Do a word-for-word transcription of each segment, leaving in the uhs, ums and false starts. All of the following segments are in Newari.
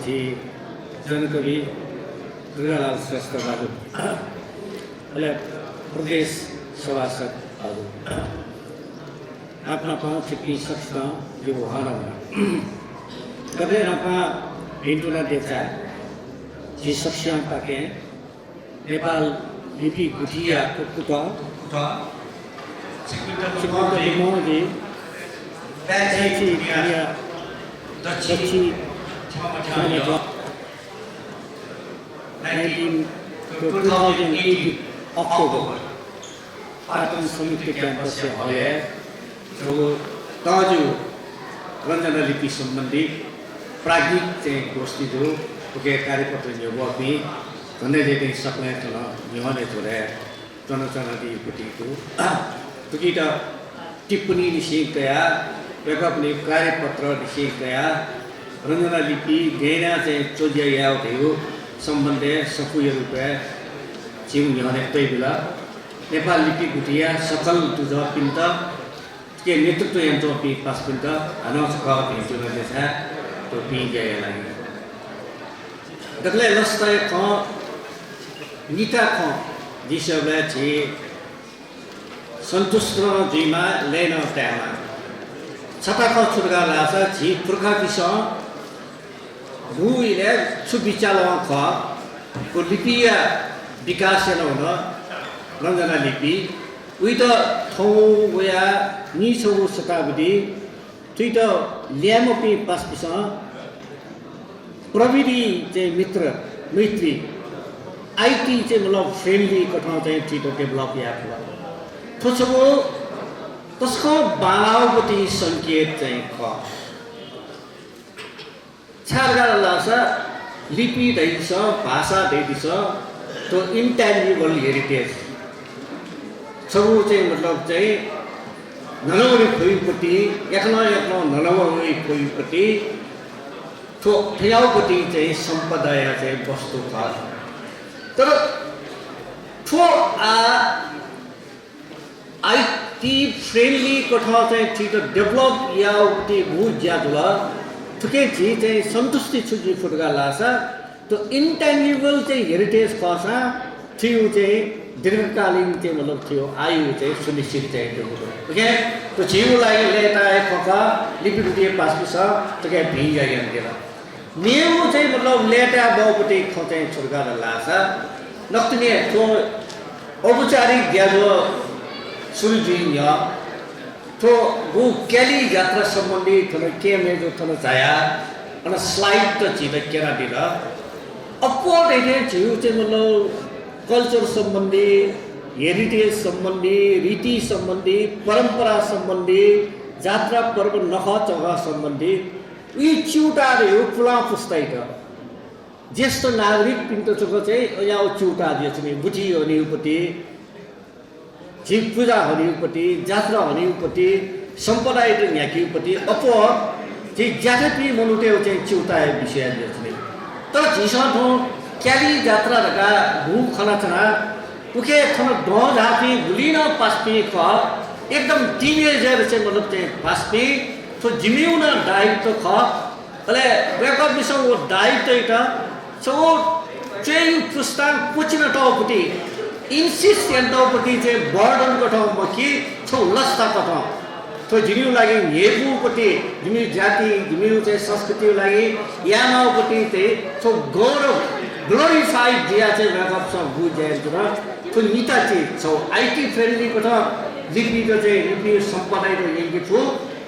झी जनकवि दुर्गालाल श्रेष्ठ दाजु, अले प्रदेश सभासद दाजु, नाप नापं छिकपिं सकसितं जिगु हःनं वना। दकलय् न्हापां भिंतुना देछाये, झी सकसियां पाखें नेपाल लिपि गुथिया कुतः छिकपिन्त लुमंके, दक्षिण थ्यंम्ह nineteen, two thousand eighteen October, Patan संयुक्त क्याम्पसया हलय् छगू तःजिगु रञ्जना लिपि सम्बन्धी प्राज्ञिक चाहिँ गोष्ठी दु। उके कार्यपत्र न्ह्यब्वःपिं झन्डै जि सकलें थन न्ह्यःने ज्वरय् च्वनाच्वनादीगु दु। थुकित टिप्पणी लिसें कयाः, वय्कःपिनि कार्यपत्र लिसें कयाः, रञ्जना लिपि गय् यानाः चाहिँ चर्चा यायेगु धइगु सम्बन्धय् सफूया रूपय् झीगु न्ह्यःने तयाबिल। नेपाल लिपि गुथिया सकल दुजःपिन्त, थुके नेतृत्व यानाच्वंपिं पासापिन्त हानं छकः भिंतुना देछाये, थ्व भिंज्याया लागि। दकलय् लसताया खँ, निता खँ जिं स्वयेबलय् झी सन्तुष्ट नं जुइमाः, लय् नं तायेमाः। छता खँ छु धकाः धाःसा झी पुर्खापिन्सं गुगु इलय् छु बिचालं खः, व लिपिया विकास यानावन रञ्जना लिपि। उइत थौं वयाः नीछगू शताब्दी थुइत ल्याय्म्हपिं पासापिन्सं प्रविधि चाहिँ मित्र, मैत्री, आइटी चाहिँ मतलब friendly कथं चाहिँ थुइत develop याये फु। थ्व छगू तसकं बांलाःगुपति संकेत चाहिँ खः। छाय् धकाः धाःसा लिपि धइदिसँ, भाषा धइदिसँ, थ्व intangible heritage। छगू चाहिँ मतलब चाहिँ न्हना वने फइगुपति, याकनं याकनं न्हना वने फइगुपति, थ्व थज्याःगुपति चाहिँ सम्पदाया चाहिँ वस्तु खः। तर थ्व आः आइटी friendly कथं चाहिँ थुइत develop यायेगुपति गुगु ज्या जुल, थुके झी चाहिँ सन्तुष्टि छु जुइ फु धकाः धाःसा, थ्व intangible चाहिँ heritage खःसां थुइगु चाहिँ दीर्घकालीन चाहिँ मतलब थुइगु आयु चाहिँ सुनिश्चित चाहिँ जूगु दु। OK, थ्व झीगु लागि लय्ताया खँ खः, लिपि गुथिया पासापिन्सं थुके भिंज्या यानादिल। मेगु चाहिँ मतलब लय्ताय् बहःगुपति खँ चाहिँ छु धकाः धाःसा, नकतिनि थ्व औपचारिक ज्याझ्वः सुरु जुइ न्ह्यः थ्व गुगु क्याली जात्रा सम्बन्धी थन केहेँ मय्जु थन झायाः अन slide त झीत क्यनादिल। अप्वः धइथें झीगु चाहिँ मतलब culture सम्बन्धी, heritage सम्बन्धी, रीति सम्बन्धी, परम्परा सम्बन्धी, जात्रा पर्व नखःचखः सम्बन्धी उइ च्यूताः धइगु पुलां पुस्ताइत, ज्येष्ठ नागरिकपिन्त जक चाहिँ अज्याःगु च्यूताः जुयाच्वनी। गुथि हनीगुपति, झी पुजा हनीगुपति, जात्रा हनीगुपति, सम्पदायात न्ह्याकीगुपति अप्वः झी ज्याथापिं मनूतय्गु चाहिँ च्यूताःया विषय जुयाच्वनी। तर झीसं थौं क्याली जात्रा धकाः गुगु खनाच्वना, उके थन दँ झाःपिं गुलि नं पासापिं खः, एकदम teenager चाहिँ मतलब चाहिँ पासापिं, थ्व जिमिगु नं दायित्व खः। अले वय्कःपिन्सं व दायित्वयात छगू च्वय्गु पुस्तां क्वचिनातःगुपति, insist यानातःगुपति चाहिँ burden कथं मखु, छगू लसता कथं। थ्व जिमिगु लागि न्ह्यइपुगुपति, जिमिगु जाति, जिमिगु चाहिँ संस्कृतिया लागि यायेमाःगुपति चाहिँ छगू गौरव, glorify जुयाः चाहिँ वय्कःपिन्सं गुगु ज्या यानाच्वन। थ्व निता चाहिँ छगू आइटी friendly कथं लिपित चाहिँ लिपि सम्पदायात यंके फु।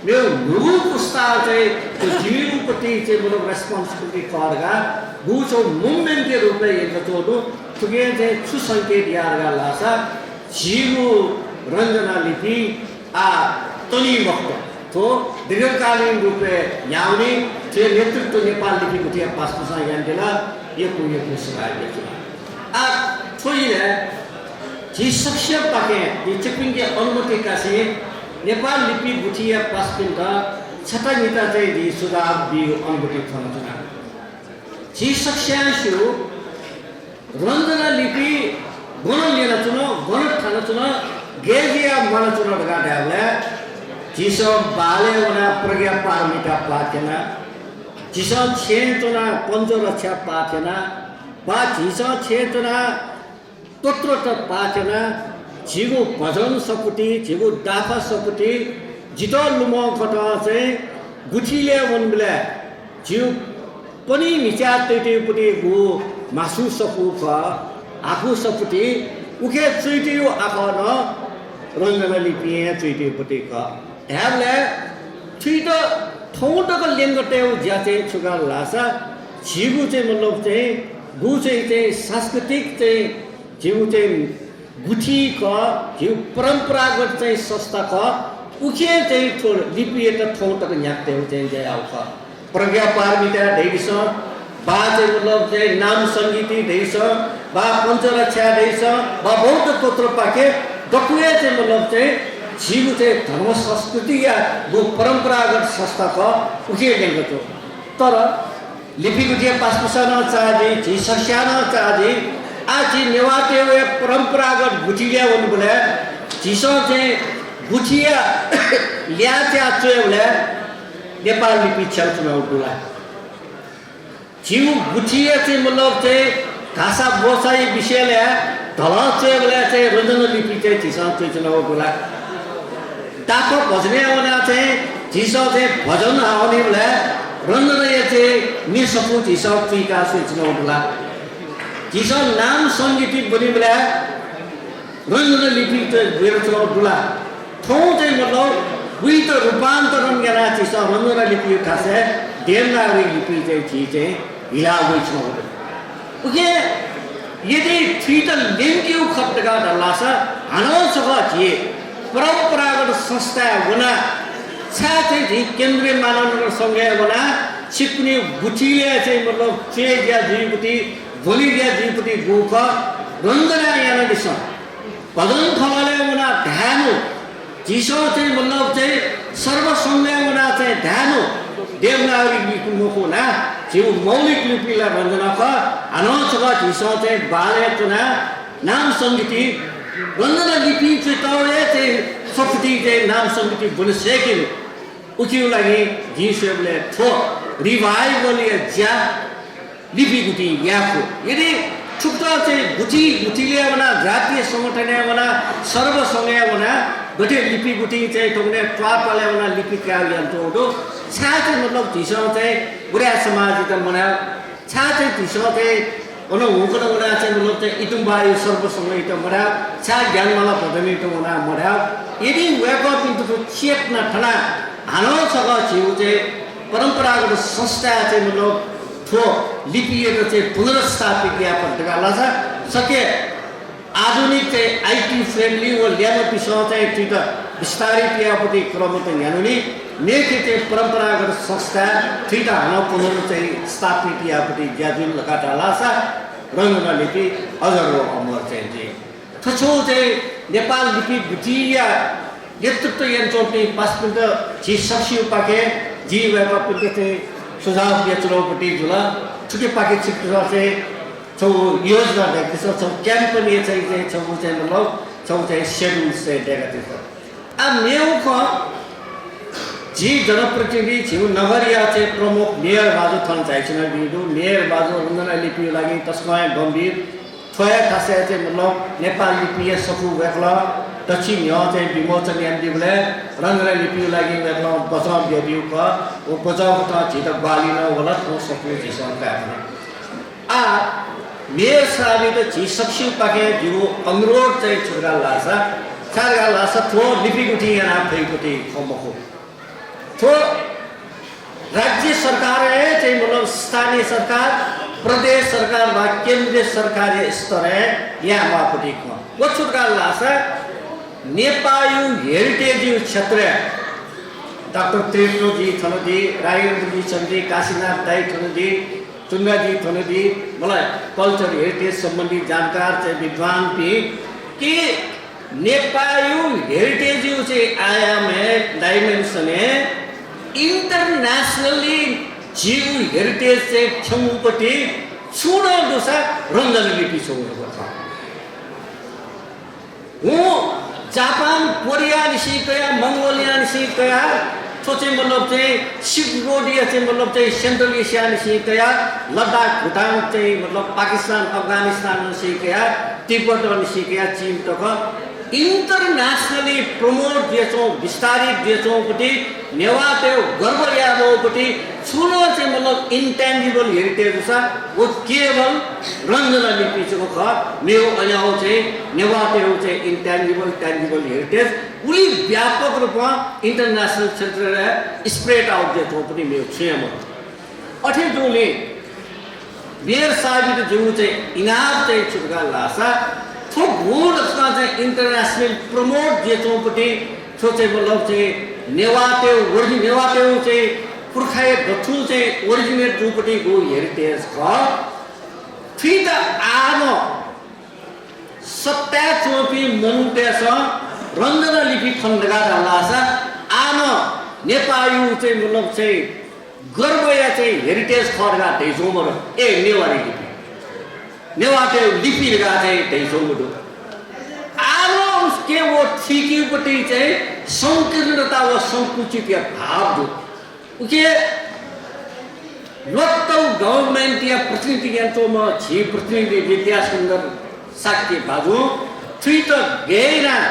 मेगु न्हूगु पुस्तां चाहिँ थ्व जिमिगुपति चाहिँ मतलब responsibility खः धकाः गुगु छगू movement या रूपय् यंकाच्वंगु दु। थुकिं चाहिँ छु संकेत याः धकाः धाःसा झीगु रञ्जना लिपि आः तनी मखुत। थ्व दीर्घकालीन रूपय् न्ह्यावनी। थ्व नेतृत्व नेपाल लिपि गुथिया पासापिन्सं यानादिल। यक्व यक्व सुभाय् बियाच्वना। आः थ्व इलय् झी सकसियां पाखें जिं छिकपिन्के अनुमति कासें नेपाल लिपि गुथिया पासापिन्त छता निता चाहिँ जिं सुझाव बीगु अनुमति फ्वनाच्वना। झी सकसियां स्यू, रञ्जना लिपि गन ल्यनाच्वन, गन थानाच्वन, गय् जुयाः म्वानाच्वन धकाः धायेबलय् झीसं बालय् वनाः प्रज्ञा पारमिता पाः क्यना। झीसं छेँय् च्वनाः पञ्चरक्षा पाठ याना, वा झीसं छेँय् च्वनाः स्तोत्रत पाठ याना, झीगु भजन सफुति, झीगु दाफा सफुति, जितः लुमंकथं चाहिँ गुथिलय् वनेबलय् झीगु पनी म्हिचा तइतइपुतिगु म्हासु सफू खः, हाकु सफुति, उखे च्वइतइगु आखः नं रञ्जन लिपिं हे च्वइतइपुति खः। धायेबलय् थुइत थौं तक ल्यंक तयेगु ज्या चाहिँ छु का धाःसा झीगु चाहिँ मतलब चाहिँ गु चाहिँ, चाहिँ सांस्कृतिक चाहिँ झीगु चाहिँ गुथि खः, झीगु परम्परागत चाहिँ संस्था खः, उखे चाहिँ थ्व लिपियात थौं तक न्ह्याके तयेगु चाहिँ ज्या याःगु खः। प्रज्ञा पारमिता धइदिसँ, वा चाहिँ मतलब चाहिँ नाम संगीति धइदिसँ, वा पञ्चरक्षा धइदिसँ, वा बौद्ध स्तोत्रपाखे दक्वया चाहिँ मतलब चाहिँ झीगु चाहिँ धर्म संस्कृतिया गु परम्परागत संस्था खः, उखे ल्यंक च्वं। तर लिपि गुथिया पासपासा नं चाःजी, झी सकसिया नं चाःजी। आः झी नेवाःतय् वया परम्परागत गुथिलय् वनेबलय् झीसं चाहिँ गुथिया ल्याःच्याः च्वयेबलय् नेपाल लिपि छ्यानाच्वनागु दु ला? झीगु गुथिया चाहिँ मतलब चाहिँ धासा ब्वसाया विषयलय् धलं च्वयेबलय् चाहिँ रञ्जन लिपि चाहिँ झीसं च्वइच्वनागु दु ला? दाफा भजनय् वनाः चाहिँ झीसं चाहिँ भजन हावनीबलय् रञ्जनया चाहिँ म्ये सफू झीसं चुइकाः स्वइच्वनागु दु ला? झीसं नाम संगीति ब्वनीबलय् रञ्जन लिपि चाहिँ ब्वयाच्वनागु दु ला? थौं चाहिँ मतलब उइत रूपान्तरण यानाः झीसं रञ्जन लिपि थासय् देवनागरी लिपि चाहिँ झी चाहिँ हिला वइच्वनागु दु। उकिं यदि थुइत ल्यंकेगु खः धकाः धाःसा हानं छकः झी परम्परागत संस्थाय् वनाः छाय् चाहिँ झी केन्द्रीय मानव संघय् वनाः छिकपिनि गुथिलय् चाहिँ मतलब च्वय् ज्या जुइपुति, ब्वने ज्या जुइपुति गु खः, रञ्जनां यानादिसँ। भजन खललय् वनाः धायेनु, झीसं चाहिँ मतलब चाहिँ सर्वसंघय् वनाः चाहिँ धायेनु, देवनागरी लिपि मखु ला, झीगु मौलिक लिपि ला रञ्जन खः। हानं छकः झीसं चाहिँ बालय् च्वनाः नाम संगीति रञ्जन लिपिं च्वय् तःगु हे चाहिँ सफुति चाहिँ नाम संगीति ब्वने सय्‌केनु। उकिया लागि जिं स्वयेबलय् थ्व revival या ज्या लिपि गुथिं याये फु। यदि थुकथं चाहिँ गुथि, गुथिलय् वनाः, जातीय संगठनय् वनाः, सर्वसंघय् वनाः गथे लिपि गुथिं चाहिँ थुकथं त्वाःपालय् वनाः लिपि कायेगु यानाच्वंगु दु, छाय् चाहिँ मतलब झीसं चाहिँ बुराया समाजयात मधायेगु, छाय् चाहिँ झीसं चाहिँ अन हुंकन वनाः चाहिँ मतलब चाहिँ इतुम्बाःया सर्वसंघयात मधायेगु, छाय् ज्ञानमाला भजनयात वनाः मधायेगु। यदि वय्‌कःपिन्त थ्व चेतना थनाः हानं छकः झीगु चाहिँ परम्परागत संस्थाय् चाहिँ मतलब थ्व लिपियात चाहिँ पुनर्स्थापित याये फत धकाः धाःसा, सके आधुनिक चाहिँ IT friendly व ल्याम्हपिसं चाहिँ थुइत विस्तारित यायेपुति क्रम त न्ह्यानु नि, मेखे चाहिँ परम्परागत संस्थाय् थुइत हानं पुनः चाहिँ स्थापित यायेपुति ज्या जुइ धकाः धाःसा रञ्जन लिपि अजर व अमर चाहिँ जुइ। थ्व छगू चाहिँ नेपाल लिपि गुथिया नेतृत्व यानाच्वंपिं पासापिन्त झी सकसियापाखें जिं वय्‌कःपिन्त चाहिँ सुझाव बियाच्वनागु पति जुल। थुकिपाखे छिकपिन्सं चाहिँ छगू योजना दय्‌कादिसँ, छगू campaign या चाहिँ, चाहिँ छगू चाहिँ मतलब छगू चाहिँ schedule चाहिँ दय्‌कादिसँ। आ, मेगु खँ, झी जनप्रतिनिधि, झीगु नगरया चाहिँ प्रमुख मेयर बाजु थन झाइच्वनादीगु दु। मेयर बाजु रञ्जन लिपिया लागि तसकं हे गम्भीर। थ्व हे थासय् चाहिँ मतलब नेपाल लिपिया सफू वय्‌कलं दच्छि न्ह्यः चाहिँ विमोचन यानादीबलय् रञ्जन लिपिया लागि वय्‌कलं बचं बियादीगु खः। व बचंकथं झीत ग्वाहालि नं वल, थ्व सफू झीसं कायेधुन। आ, मेयर साहबयात झी सकसियापाखें जिगु अनुरोध चाहिँ छु धकाः धाःसा, छु धकाः धाःसा थ्व लिपि गुथिं याना फइगु ति खँ मखु। थ्व राज्य सरकारं हे चाहिँ मतलब स्थानीय सरकार, प्रदेश सरकार वा केन्द्रीय सरकारया स्तरय् यायेमाःगु ति खँ। व छु धकाः धाःसा नेपाःया heritage या क्षेत्रय् डाक्टर त्रिरत्नजी थन दी, राजेन्द्रजी थन दी, काशीनाथ दाइ थन दी, चुङ्गाजी थन दी, मला culture heritage सम्बन्धी जानकार चाहिँ विद्वानपिं कि नेपाःया heritage या चाहिँ आयामय्, dimension य् internationally झीगु heritage चाहिँ थ्यंगु पति छुं नं दुसा रञ्जन लिपि छगू जक खः। हुँ, जापान, कोरियानिसें कयाः, मंगोलियानिसें कयाः, थ्व चाहिँ मतलब चाहिँ सिल्क रोडया चाहिँ मतलब चाहिँ सेन्ट्रल एसियानिसें कयाः लद्दाख, भुटान चाहिँ मतलब पाकिस्तान, अफगानिस्ताननिसें कयाः तिब्बतनिसें कयाः चीन तक internationally promote जुयाच्वंगु, विस्तारित जुयाच्वंगुपट्टि, नेवाःतय् गर्व यायेमाःगुपट्टि छुं नं चाहिँ मतलब intangible heritage दुसा व केवल रञ्जना लिपि जक खः। मेगु अन्यागु चाहिँ नेवाःतय् चाहिँ intangible, tangible heritage उलि व्यापक रूपं international क्षेत्रय् spread out जुयाच्वंगुपट्टि मेगु छुं हे मदु। अथे जूगुलिं मेयर साहबयात जिगु चाहिँ इनाप चाहिँ छु धकाः धाःसा, थ्व गुण दक्वं चाहिँ international promote जुयाच्वंगुपट्टि, थ्व चाहिँ मतलब चाहिँ नेवाःतय् origin, नेवाःतय् चाहिँ पुर्खाया दथुं चाहिँ originate जूगुपट्टिगु heritage खः। थुइत आः नं सत्ताय् च्वंपिं मनूतय्सं रञ्जना लिपि खन धकाः धाल धाःसा आः नं नेपाःया चाहिँ मतलब चाहिँ गर्वया चाहिँ heritage खः धकाः धयाच्वंगु मदु। ए, नेवारी लिपि, नेवाःतय् लिपि धकाः चाहिँ धयाच्वंगु दु। आः नं उके व थुइकेगुपट्टि चाहिँ संकीर्णता व संकुचितया भाव दु। उके local government या प्रतिनिधि यानाच्वंम्ह झी प्रतिनिधि विद्यासुन्दर शाक्य भाजुं थुइत गय् यानाः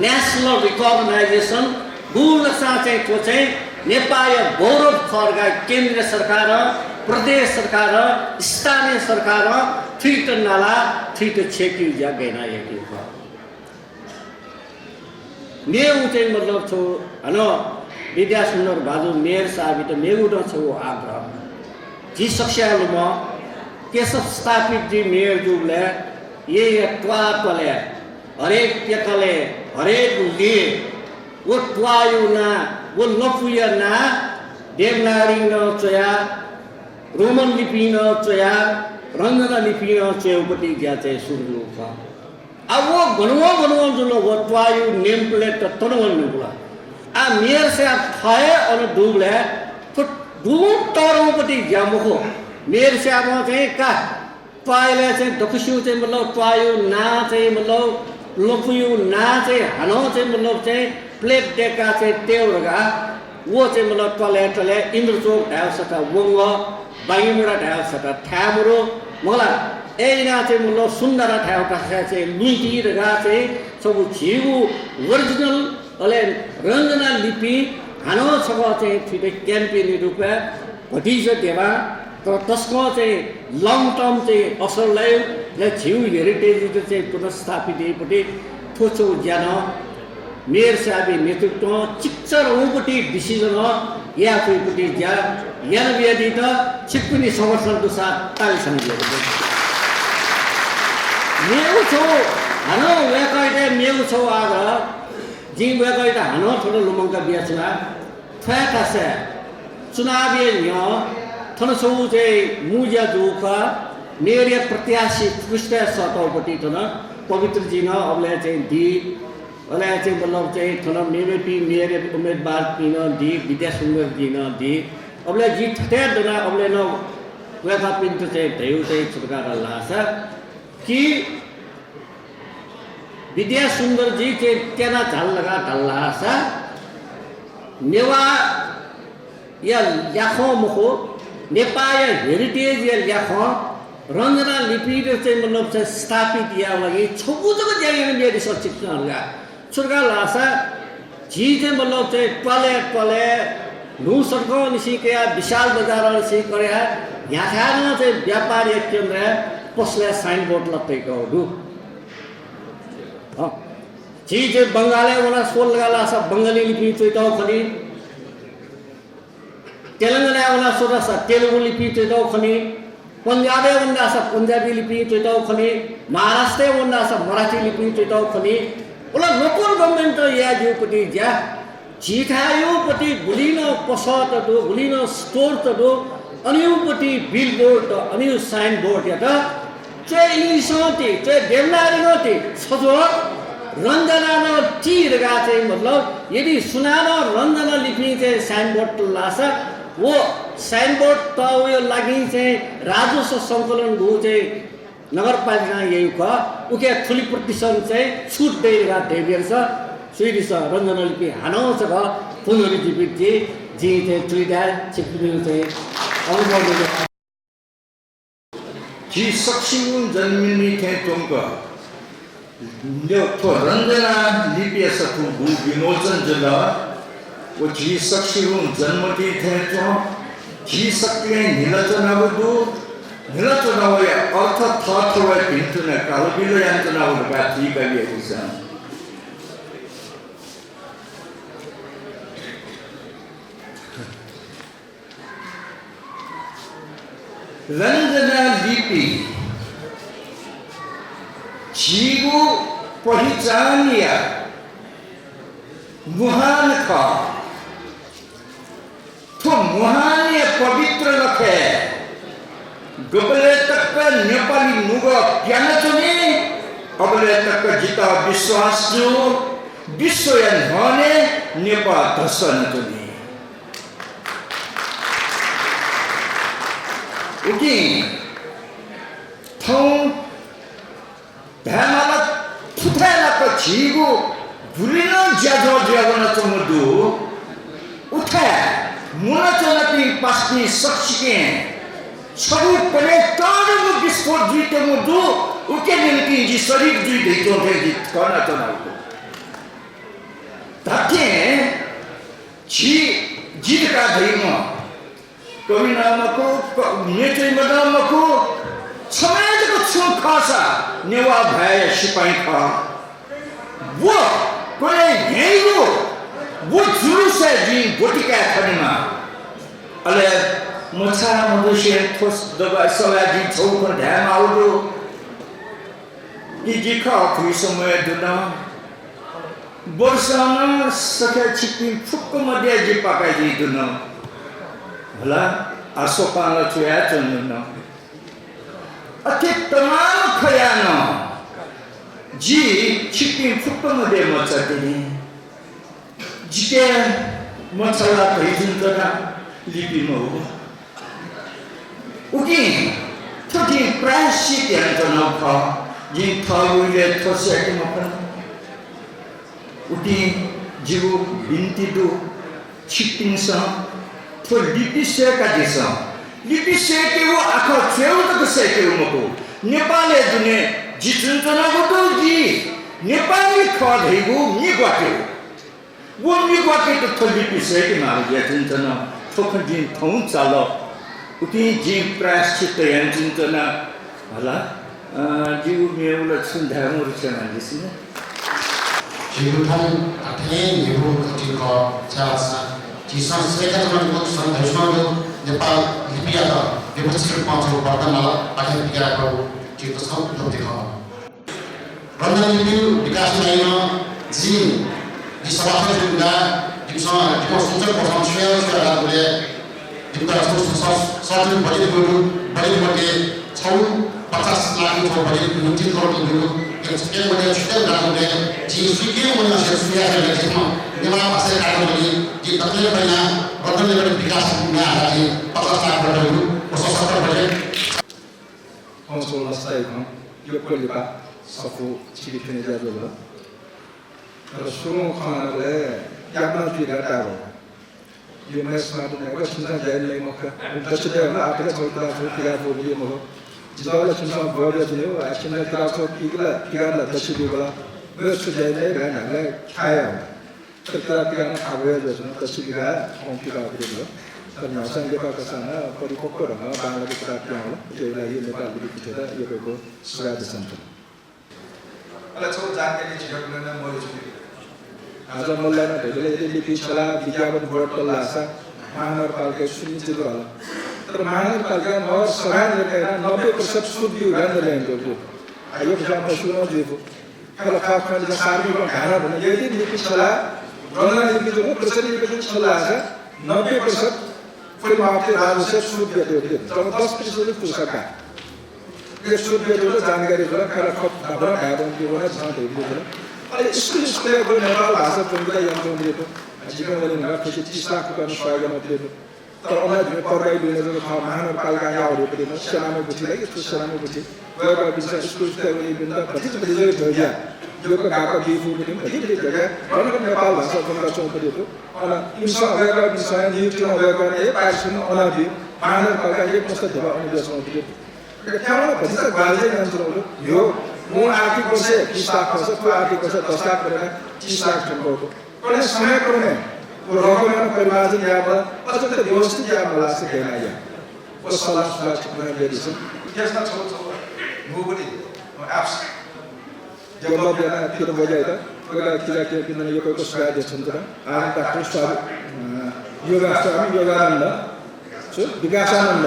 national recognition गुलसां चाहिँ थ्व चाहिँ नेपाःया गौरव खः धकाः केन्द्रीय सरकारं, प्रदेश सरकारं, स्थानीय सरकारं थुइत नालाः थुइत छ्ययेकेगु ज्या गय् यानाः याःगु खः। मेगु चाहिँ मतलब छगू हानं विद्यासुन्दर भाजु मेयर साहबयात मेगु नं छगू आग्रह। झी सकसियां लुमं केशव स्थापित जुइ मेयर जूबलय् येँया त्वाः त्वालय्, हरेक प्यकलय्, हरेक लँय् व त्वाःया नां, व लँपुया नां देवनागरीं नं च्वयाः, रोमन लिपिं नं च्वयाः, रञ्जना लिपिं नं च्वयेगुपट्टि ज्या चाहिँ सुरु जूगु खः। आ, व गन वं गन वं जुल, व त्वाःया name plate त तन वने धुंकल। आ, मेयर साहेब थः हे अन दुबलय् थ्व दुं तःधंगुपट्टि ज्या मखु। मेयर साहेबं चाहिँ का त्वाःया चाहिँ दक्वसिया चाहिँ मतलब त्वाःया नां चाहिँ मतलब लँपुया नां चाहिँ हानं चाहिँ मतलब चाहिँ plate दय्काः चाहिँ तयेगु धकाः व चाहिँ मतलब त्वालय् त्वालय् इन्द्रचोक धायेगु सःता वंगः, बांगिमुढा धायेगु सःता थाय् मदु, मखु ला? अय् यानाः चाहिँ मतलब सुन्दरा धायेगु थासय् चाहिँ लुइकी धकाः चाहिँ छगू झीगु original अले रञ्जना लिपिं हानं छकः चाहिँ थुइत campaign रूपय् भतिचा ध्यबा तर तसकं चाहिँ long term चाहिँ असर लाइ, अले झीगु heritage चाहिँ पुनर्स्थापित याइगुपट्टि थ्व छगू ज्या नं मेयर साहबया नेतृत्वं चिकिचाधंगुपट्टि decision याये फुइगुपट्टि ज्या याना बियादीत छिकपिनि समर्थन दुसा ताली थानाबियागु दु। मेगु छगू हानं वय्कःयात मेगु छगू आग्रह, जिं वय्कःयात हानं थन लुमंका बियाच्वना। थ्व हे थासय् चुनावया न्ह्यः थन छगू चाहिँ मू ज्या जूगु खः। मेयरया प्रत्याशी पुष्टय् सःतःगुपट्टि थन पवित्रजी नं अबलय् चाहिँ दी, अले चाहिँ मतलब चाहिँ थन मेमेपिं मेयरया उम्मेदवारपिं नं दी, विद्यासुन्दरजी नं दी। अबलय् जि थथे दना, अबलय् नं वय्कःपिन्त चाहिँ धयागु चाहिँ छु धकाः धाःसा कि विद्यासुन्दरजी चाहिँ त्याना झाल धकाः धाल धाःसा नेवाःया ल्याखं मखु, नेपाःया heritage या ल्याखं रञ्जना लिपियात चाहिँ मतलब चाहिँ स्थापित यायेगु लागि छगू जक ज्या याना बियादिसँ छिकपिन्सं धकाः। छु धकाः धाःसा झी चाहिँ मतलब चाहिँ त्वालय् त्वालय् न्हू सडकंनिसें कयाः विशाल बजारंनिसें कयाः न्ह्याथाय् नं चाहिँ व्यापारया केन्द्रय् पसलय् signboard ला तयातःगु दु। अँ, झी चाहिँ बंगालय् वनाः स्वल धकाः धाःसा बंगाली लिपिं च्वयातःगु खनी। तेलंगानाय् वनाः स्वल धाःसा तेलुगु लिपिं च्वयातःगु खनी। पन्जाबय् वन धाःसा पन्जाबी लिपिं च्वयातःगु खनी। महाराष्ट्रय् वन धाःसा मराठी लिपिं च्वयातःगु खनी। अले local government याये ज्यूगुपट्टि ज्या, झीथाय्यागुपट्टि गुलि नं पसःत दु, गुलि नं store त दु, अनयागुपट्टि billboard, अनयागु signboard यात च्वय् English नं ति, च्वय् देवनागरी नं ति, छज्वः रञ्जना नं ति धकाः चाहिँ मतलब, यदि सुनानं रञ्जना लिपिं चाहिँ signboard तल धाःसा, व signboard तःगुया लागि चाहिँ राजस्व संकलन गु चाहिँ नगरपालिकां याइगु खः, उके थुलि प्रतिशत चाहिँ छुट दइ धकाः धयाबियादिसँ। च्वइदिसँ, रञ्जना लिपि हानं छकः पुनरुज्जीवित जुइ, जिं थें च्वइताये, छिकपिनिगु चाहिँ अनुमोदन। झी सकसिगुं जन्मति थें च्वंक न्य-, थ्व रञ्जना लिपिया सफू विमोचन जुल। व झी सकसिगुं जन्मति थें च्वं। झी सकलें न्हिलाच्वनागु दु। न्हिलाच्वनावया अर्थ थःथवय् भिन्तुना कालबिल यानाच्वनागु धकाः थुइकाबियादिसँ। रञ्जना लिपि झीगु पहिचानया मुहान खः। थ्व मुहानया पवित्र लखय् गबलय् तक नेपाली नुगः प्यानाच्वनी, अबलय् तक जितः विश्वास दु, विश्वया न्ह्यःने नेपाः धस्वानाच्वनी। उकिं थौं धायेमाल, थुथाय् लाक झीगु गुलि नं ज्याझ्वः जुयावनाच्वंगु दु। उथाय् मुनाच्वनापिं पासापिं सकसिकें छगू पलें तःधंगु विस्फोट जुइत्यंगु दु। उके निंतिं जि शरीक जुइ धइच्वं थें जि कनाच्वनागु दु। धात्थें झी, जि धकाः धइम्ह कवि नं मखु, क-, न्यंच्वइम्ह नं मखु, छम्ह जक छुं खःसा नेवाः भाय्‌या सिपाइँ खः। व क्वलय् न्ह्याइगु व जुलुसय् जिं ब्वति काये खनेमा। अले मछाः मदुसें थ्व दबा सभाय् जिं छगू खँ धायेमाःगु दु। कि जि खः खुइसम्ह हे दुन। वर्षं नं सख्या छिकपिं फुक्क मध्ये जि पाकाः जुइ दुन। होला, आः सोपां ला च्वयाच्वने धुन। अथे तमाम खयाः नं जि छिकपिं फुक्क मध्ये मचा तिनि। जिके मछाः ला धइच्वनाच्वना, लिपि मखु। उकिं थ्व जिं प्रायश्चित यानाच्वनागु खः। जिं थःगु इलय् थ्व सय्के मफुनि। उकिं जिगु बिन्ति दु, छिकपिन्सं थ्व लिपि सय्कादिसँ। लिपि सय्केगु आखः च्वयेगु जक सय्केगु मखु, नेपालय् दुने जि च्वनाच्वनागु दु, जि नेपाली खः धइगु मि ग्वाकेगु। व मि ग्वाकेत थ्व लिपि सय्केमाःगु जुयाच्वन। थ्व खँ जिं थौं चाल। उकिं जिं प्रायश्चित यानाच्वन। हला, अ, जिगु मेगु ला छुं धायेमाःगु क्षमा यानादिसँ। झीगु थौं अथें न्ह्यइपुगु खँ खः, छाय्धाःसा झीसं सय्काच्वनागु छुं धइच्वनागु नेपाल लिपियात व्यवस्थित रूपं छगू वर्णमाला पाखें पिकायेगु झीगु तसकं उपलब्धि खः। रञ्जना लिपिया विकास यायेगु जिं, जि सभासद जुयाः, जिमिसं, जिमिसं संसद भवनय् छु याये, छु याये धाःबलय्, जिमित स-, स-, स-, सचिव बजेट दु, बजेट मध्ये छगू पचास लाख छगू बजेट निम्ति करोड दु, छगू मध्ये छु याये धाःबलय्, जिं स्वीकार यानाः छु याये, जिमिसं नेवाः भाषाया कार्यक्रम, जिं दकलय् पहिला रञ्जना लिपिया विकास यायेगु जिं पचास लाख बजेट दु, व सशस्त्र बजेट। थौं छगू लसताय् खँ, यक्व लिपा सफू छिकपिनि ज्या जुल। तर सुरुं खँ ल्हानाबलय् त्यापना जुइ धकाः धायेबलय्, यक्व म्ये स्मार्ट नयेबलय् छिमिसं ज्या यानादी मखु का। दच्छि दयेबलय् आः थें छगू किताब छगू पिकाः ब्वःबिज्यात मखु। जितः ला छिमिसं ब्वःबिज्यात ज्यू, आः छिमिसं किताब छगू पिकल, पिकाः ला दच्छि ब्यूबलय्, मेगु छु ज्या यानादी धकाः धाःबलय् खः याये। तर किताब पिकाः नं थाकुगु हे जुयाच्वन, दच्छि पिकाः थौं पिकाः ब्यूबलय्। तर न्ह्यागुसां लिपा कसां नं परिपक्व ढंगं बांलाक किताब पिहां वल। उकिया लागि नेपाल लिपि पुथ्वीयात यक्व यक्व सुभाय् देछानाच्वना। अले छगू जानकारी झीत नं मल्हुइ जुल। अझ मल्हुइ नं धइबलय् यदि लिपि छ्यलाः विज्ञापन बोर्ड तल धाःसा महानगरपालिकाय् शून्य जुइ धुंकल। तर महानगरपालिकां नगर सभाय् निर्णय यानाः नब्बे प्रतिशत सुट ब्यू धकाः निर्णय यानातःगु दु। आ, यक्व सुं मस्यू नं जुइफु। खः ला खः, खँ जिं सार्वजनिक रूपं धाये नं धुन। यदि लिपि छ्यलाः, रञ्जना लिपि जक, प्रचलित लिपि जक छ्यलाः धाःसा नब्बे प्रतिशत फुल माफी राजस्व सुट ब्यूगु दु। जम्मा दस प्रतिशत फुक्क का। उकिया सुट ब्यूगु दु, जानकारी जुल, खः ला खः धाःबलय् धायेधुंकूगु नं, छं धयादीगु जुल। अले स्कुल, स्कुलय् गु नेपाल भाषा प्वंकेत यंत्रं ब्यूगु दु। जिपिं वने धुंकाः थुकी तीस लाख रुपियाँ स्वायेगु नं ब्यूगु दु। तर अन जिपिं परवाही दुने जक खः, महानगरपालिकां याः वःगु दु, सेनामय गुथि ला कि छु सेनामय गुथि। वय्कःपिन्सं स्कुल, स्कुलय् वनीपिन्त भतिचा भतिचा जक धयाः यक्व गाःपा बी फुगु दु, भति भति जग्गा, गन गन नेपाल भाषा ज्वंका च्वंगु दु। अन इमिसं वय्कःपिन्सं नियुक्ति नं वय्कःपिं हे पारिश्रमिक अन बी, महानगरपालिकां एक मुस्ता धिबा अन बियाच्वंगु दु। थ्यालं भतिचा ग्वाहालि यानाच्वनागु दु। यो, मुल आर्थिक वर्षय् बीस लाख खःसा, थ्व आर्थिक वर्षय् दस लाख बढे तीस लाख च्वंगु दु। अले समयक्रमय् व रकमया परिमार्जन यायेमाल, अझ व्यवस्थित यायेमाल धाःसा गय् याना या। व सल्लाह सुझाव छिकपिन्सं बियादिसँ। Yes, that's what, what, nobody, no apps. Develop यानाः फिर बजायेत, वय्कः किजापिन्सं यक्व यक्व सुझाव बियाच्वंगु दु। आनन्द डाक्टर स्वामी, अ, योगा स्वामी योगानन्द, छु, विकासानन्द,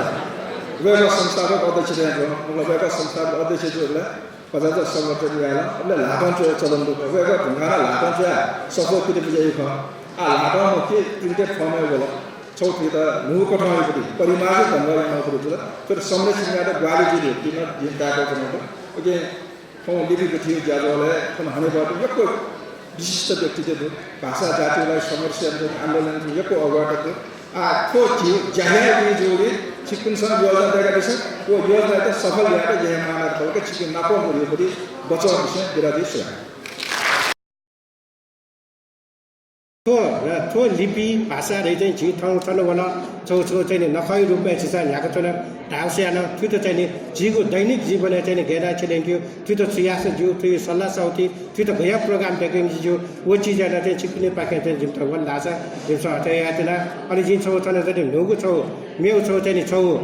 वय्कः संस्थापक अध्यक्ष जुल, मतलब वय्कः संस्थापक अध्यक्ष जुल, भचा संगठन यायेत, अले ल्हातं च्वय् चलन दु, वय्कः धुंकाः ल्हातं च्वयाः सफू पिने बिज्याइ खः। आः ल्हातं मखु, printed form-य् वल। छगू थुइत न्हूकथं यायेगु दु, परिमार्जित ढंगं यानागु दु, तर संरक्षण यायेत ग्वाहालि जुइ धइगु नं जिं ताय्काच्वनागु दु। OK, थौं लिपि गुथिया ज्याझ्वलय् थन हनेबहःपिं यक्व विशिष्ट व्यक्तित्व दु। भाषा जातिया लागि संघर्ष यानाच्वंगु, आन्दोलन यानाच्वंगु यक्व अगुवात दु। आः थ्व झी ज्या याये जूगुलिं छिकपिन्सं योजना दय्कादिसँ। व योजनायात सफल यायेत यः महानगरपालिका छिकपिं नाप वनेगु बचः बिसें बिदा जुइ। सुभाय्। थ्व, थ्व लिपि भाषा धइगु चाहिँ झी थौं थन वन छगू छगू चाहिँ नि नखःया रूपय् झीसं न्ह्याकाच्वन धाःसा याना थुइत चाहिँ नि झीगु दैनिक जीवनय् चाहिँ नि गय् यानाः छ्यले यंकेगु, थुइत छु याःसा ज्यू, थुइ सल्लाह साहुति, थुइत गय् program दय्के यंके ज्यू, व चिज याना चाहिँ छिकपिनिपाखें चाहिँ जिमित वन धाःसा जिमिसं अथे यायेत्यना। अले जिं छगू थन चाहिँ नि न्हूगु छगू, मेगु छगू चाहिँ नि छगू,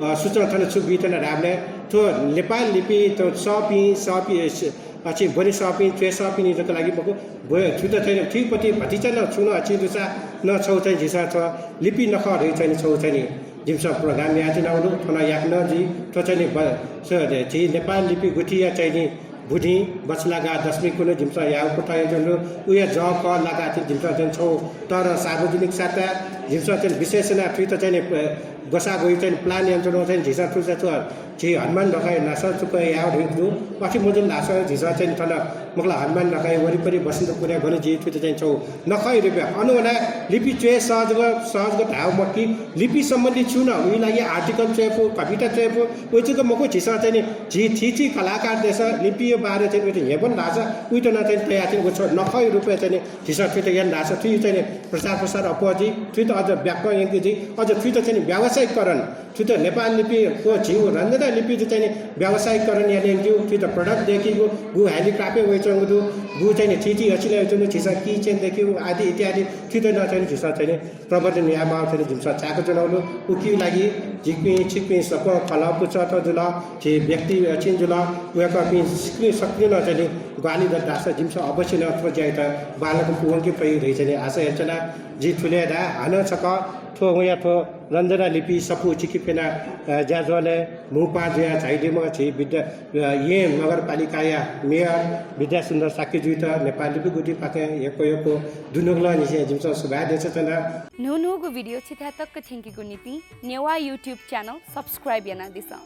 अ, सूचना थन छु बीत्यना धाःबलय् थ्व नेपाल लिपि थ्व सःपिं, सःपिं, अ, छि ब्वने सःपिं, च्वय् सःपिनि जक लागि मखु, ब्व-, थुइत चाहिँ नि थुइपति भतिचा नं छुं नं अ, छि दुसा नं छगू चाहिँ झीसं थ्व लिपि नखः धइगु चाहिँ नि छगू चाहिँ नि जिमिसं program यायेत्यनागु दु। थन याकनं जुइ, थ्व चाहिँ नि ब-, स-, झी नेपाल लिपि गुथिया चाहिँ नि बुदिं बछिलागा दशमी कुन्हु जिमिसं याःगु कुतः यानाच्वनागु दु। उया जः कः लाकाः चाहिँ जिमिसं चाहिँ छगू तःधं सार्वजनिक सत्ता जिमिसं चाहिँ विशेष यानाः थुइत चाहिँ नि प-, ग्वसाः ग्वय् चाहिँ plan यानाच्वनागु चाहिँ झीसं थुसा थ्व झी हनुमान ढकाया नासः चुकय् याःगु धइगु दु। अथे मजुल धाःसा झीसं चाहिँ थन मखुला हनुमान ढकाया वरिपरि बसन्तपुरय् गन जुइ थुइत चाहिँ छगू नखःया रूपय् अन वनाः लिपि च्वय् सः जक, सः जक धाःगु मखु कि लिपि सम्बन्धी छुं नं उइ लागि article च्वय् फु, कविता च्वय् फु, उइ जक मखु झीसं चाहिँ नि झी थीथी कलाकारतय्सं लिपिया बारे चाहिँ उइत न्ह्यब्वन धाःसा उइत नं चाहिँ तयाः चाहिँ व छगू नखःया रूपय् चाहिँ नि झीसं थुइत याना धाःसा थुइ चाहिँ नि प्रचार प्रसार अप्वः जुइ, थुइत अझ व्यापक यंके जुइ, अझ थुइत चाहिँ नि व्यावसायिकरण, थुइत नेपाल लिपि व झीगु रञ्जना लिपि चाहिँ नि व्यावसायिकरण याना यंकेगु, थुइत product दय्केगु, गु handicraft-य् वयाच्वंगु दु, गु चाहिँ नि थीथी असिलय् वयाच्वंगु, झीसं key chain दय्केगु आदि इत्यादि थुइत नं चाहिँ नि झीसं चाहिँ नि प्रवर्धन यायेमाःगु चाहिँ नि जिमिसं चाय्काच्वनागु दु। उकिया लागि जिपिं छिकपिं सकसिनं खलः पुचःत जुल, झी व्यक्ति अ, छिं जुल, वय्कःपिं सकसिनं, सकसिनं नं चाहिँ नि ग्वाहालि दत धाःसा जिमिसं अवश्य नं थ्व ज्यायात बांलाक पूवंके फइ धइगु चाहिँ नि आशा यानाच्वना। जिं थुलि हे धाये, हानं छकः थ्व वया थ्व रञ्जना लिपि सफू चिकिफेना, अ, ज्याझ्वलय् म्हुपाः जुयाः झायादीम्ह झी विद्या-, अ, येँ नगरपालिकाया मेयर विद्यासुन्दर शाक्यजुयात नेपाल लिपि गुथिपाखें यक्व यक्व दुनुगलंनिसें जिमिसं सुभाय् देछानाच्वना। न्हून्हूगु video छिथाय् तक थ्यंकेगु निंतिं नेवाः YouTube channel subscribe यानादिसँ।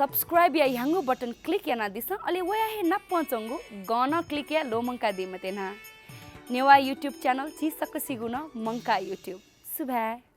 Subscribe-या ह्याउँगु button click यानादिसँ, अले वया हे नापं च्वंगु गं नं click याये ल्वःमंकादी मते न्हा। नेवाः YouTube channel झी सकसिगु नं मंकाः YouTube। सुभाय्।